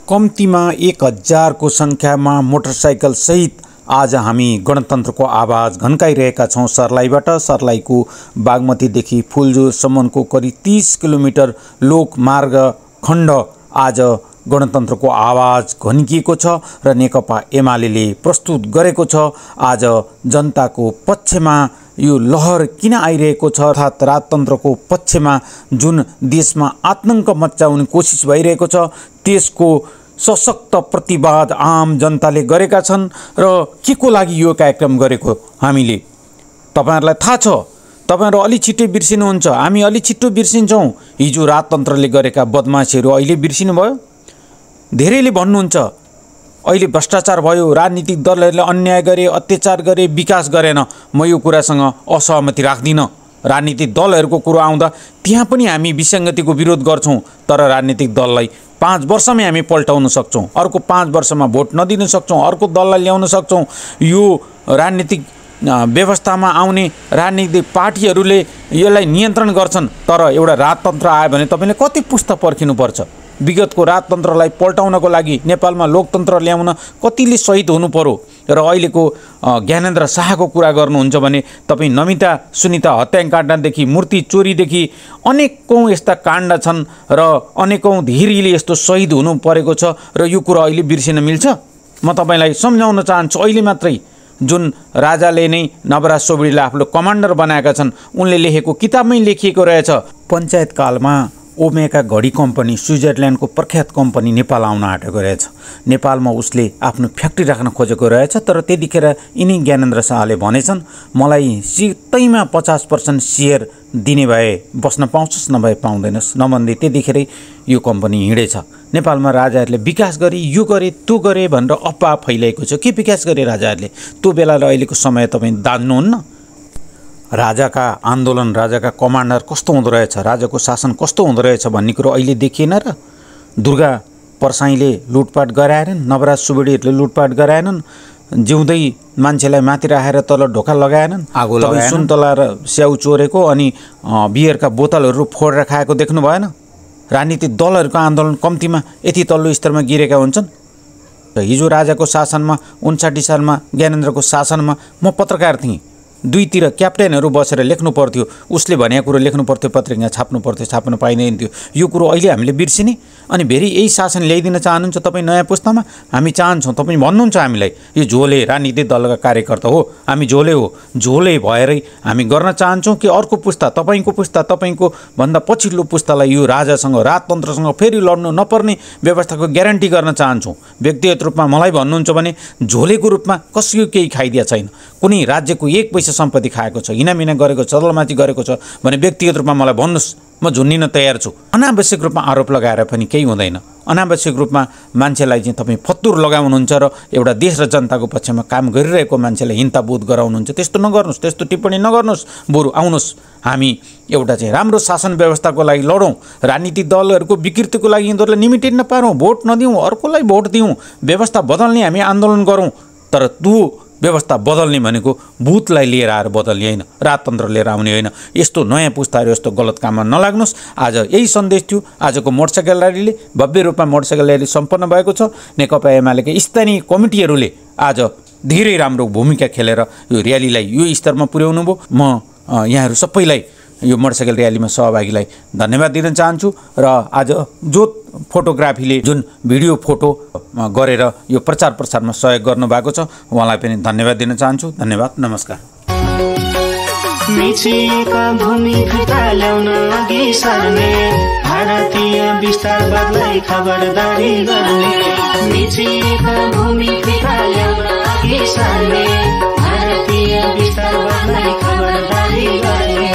कम्तीमा 1000 को संख्यामा मोटरसाइकल सहित आज हामी गणतन्त्रको आवाज घन्काइरहेका छौं। सर्लाहीबाट सर्लाहीको बागमतीदेखि फुलजोरसम्मको करिब 30 किलोमिटर लोकमार्ग खण्ड आज गणतन्त्रको आवाज घन्किएको छ र नेकपा एमालेले प्रस्तुत गरेको छ। आज जनताको पक्षमा यो लहर किन आइरहेको छ अर्थात् राजतन्त्रको पक्षमा जुन देशमा आतंक मच्चाउने कोसिस भइरहेको छ त्यसको सशक्त प्रतिवाद आम जनताले गरेका छन् र के को लागि यो कार्यक्रम गरेको हामीले तपाईहरुलाई थाहा छ। तपाईहरु अलि छिट्टै बिर्सिनुहुन्छ, हामी अलि छिट्टो बिर्सिन्छौं। हिजो राजतन्त्रले गरेका बदमाशीहरु अहिले बिर्सिनु भयो। धेरैले भन्नुहुन्छ अहिले भ्रष्टाचार भयो, राजनीतिक दलहरूले अन्याय गरे, अत्याचार गरे, विकास गरेन। म यो कुरासँग असहमति राख्दिन। राजनीतिक दलहरूको कुरा आउँदा त्यहाँ पनि हामी विसङ्गतिको विरोध गर्छौं, तर राजनीतिक दललाई 5 वर्षमै हामी पल्टाउन सक्छौं, अर्को 5 वर्षमा भोट नदिन सक्छौं, अर्को दललाई ल्याउन सक्छौं। यो राजनीतिक व्यवस्थामा आउने राजनीतिक पार्टीहरूले यसलाई नियन्त्रण गर्छन्। तर एउटा राजतन्त्र आयो भने तपाईले कति पुस्ता पर्खिनुपर्छ। विगतको राजतन्त्रलाई पल्टाउनको लागि नेपालमा लोकतन्त्र ल्याउन कतिले शहीद हुनु पर्यो। र अहिलेको ज्ञानेन्द्र शाहको कुरा गर्नुहुन्छ भने तपाई नमिता सुनिता हत्याकाण्डदेखि मूर्ति चोरीदेखि अनेकौं यस्ता काण्ड छन् र अनेकौं धीरले यस्तो शहीद हुनु परेको छ र यो कुरा अहिले बिर्सिन मिल्छ? म तपाईलाई सम्झाउन चाहन्छु। अहिले मात्रै जुन राजाले नै नवराज सोबडीलाई आफ्नो कमान्डर बनाएका छन् उनले लेखेको किताबमै लेखिएको रहेछ पञ्चायत कालमा ओमेगा घडी कम्पनी स्विजरल्यान्डको प्रख्यात कम्पनी नेपाल आउन आँटेको रहेछ। नेपालमा उसले आफ्नो फ्याक्ट्री राख्न खोजेको रहेछ। तर त्यतिखेर यिनी ज्ञानेन्द्र शाहले भनेछन् मलाई सित्तैमा 50% शेयर दिने भए बस्न पाउँछस्, नभए पाउँदैनस्, नभन्दै त्यतिखेरै यो कम्पनी हिँडेछ। नेपालमा राजाहरूले विकास गरे, यो गरे, त्यो गरे भनेर अफवाह फैलाएको छ। के विकास गरे राजाहरूले? त्यो बेला र अहिलेको समय तपाईँ दाज्नुहुन्न। राजाका आन्दोलन, राजाका कमान्डर कस्तो हुँदो रहेछ, राजाको शासन कस्तो हुँदो रहेछ भन्ने कुरो अहिले देखिएन र? दुर्गा परसाईले लुटपाट गराएनन्, नवराज सुवेडीहरूले लुटपाट गराएनन्, जिउँदै मान्छेलाई माथि राखेर तल ढोका लगाएनन्, आगो लगाएनन्, सुन्तला र स्याउ चोरेको अनि बियरका बोतलहरू फोडेर खाएको देख्नु भएन? राजनीतिक दलहरूको आन्दोलन कम्तीमा यति तल्लो स्तरमा गिरेका हुन्छन्। हिजो राजाको शासनमा 59 सालमा ज्ञानेन्द्रको शासनमा म पत्रकार थिएँ। दुईतिर क्याप्टेनहरू बसेर लेख्नु पर्थ्यो, उसले भनेको कुरो लेख्नु पर्थ्यो, पत्रिका छाप्नु पर्थ्यो, छाप्न पाइँदैन थियो। यो कुरो अहिले हामीले बिर्सिने अनि फेरि यही शासन ल्याइदिन चाहनुहुन्छ तपाईँ नयाँ पुस्तामा? हामी चाहन्छौँ। तपाईँ भन्नुहुन्छ हामीलाई यो झोले राजनीतिक दलका कार्यकर्ता हो, हामी झोले हो, झोले भएरै हामी गर्न चाहन्छौँ कि अर्को पुस्ता, तपाईँको पुस्ता, तपाईँको भन्दा पछिल्लो पुस्तालाई यो राजासँग राजतन्त्रसँग फेरि लड्नु नपर्ने व्यवस्थाको ग्यारेन्टी गर्न चाहन्छौँ। व्यक्तिगत रूपमा मलाई भन्नुहुन्छ भने झोलेको रूपमा कसैको केही खाइदिया छैन, कुनै राज्यको 1 पैसा सम्पत्ति खाएको छ, हिनामिना गरेको छ, दलमाथि गरेको छ भने व्यक्तिगत रूपमा मलाई भन्नुस्, म झुन्निन तयार छु। अनावश्यक रूपमा आरोप लगाएर पनि केही हुँदैन। अनावश्यक रूपमा मान्छेलाई चाहिँ तपाईँ फत्तुर लगाउनुहुन्छ र एउटा देश र जनताको पक्षमा काम गरिरहेको मान्छेलाई हिंसाबोध गराउनुहुन्छ। त्यस्तो नगर्नुहोस्, त्यस्तो टिप्पणी नगर्नुहोस्। बरु आउनुहोस् हामी एउटा चाहिँ राम्रो शासन व्यवस्थाको लागि लडौँ, राजनीतिक दलहरूको विकृतिको लागि यिनीहरूलाई निमिटेड नपारौँ, भोट नदिउँ, अर्कोलाई भोट दिउँ, व्यवस्था बदल्ने हामी आन्दोलन गरौँ। तर त्यो व्यवस्था बदल्ने भनेको भूतलाई लिएर आएर बदल्ने होइन, राजतन्त्र लिएर आउने होइन। यस्तो नयाँ पुस्ताहरू यस्तो गलत काममा नलाग्नुहोस्। आज यही सन्देश थियो। आजको मोटरसाइकल र्यालीले भव्य रूपमा मोटरसाइकल र्याली सम्पन्न भएको छ। नेकपा एमालेका स्थानीय कमिटीहरूले आज धेरै राम्रो भूमिका खेलेर यो र्यालीलाई यो स्तरमा पुर्याउनु भयो। म यहाँहरू सबैलाई यो मोटरसाइकल र्यालीमा सहभागीलाई धन्यवाद दिन चाहन्छु। र आज जो फोटोग्राफीले जुन भिडियो फोटो गरेर यो प्रचार प्रसारमा सहयोग गर्नुभएको छ उहाँलाई पनि धन्यवाद दिन चाहन्छु। धन्यवाद, नमस्कार। मिचिएका भूमि फिर्ता ल्याउन अघि सर्ने भारतीय विस्तारवादलाई खबरदारी गर्ने, मिचिएका भूमि फिर्ता ल्याउन अघि सर्ने भारतीय विस्तारवादलाई खबरदारी गर्ने।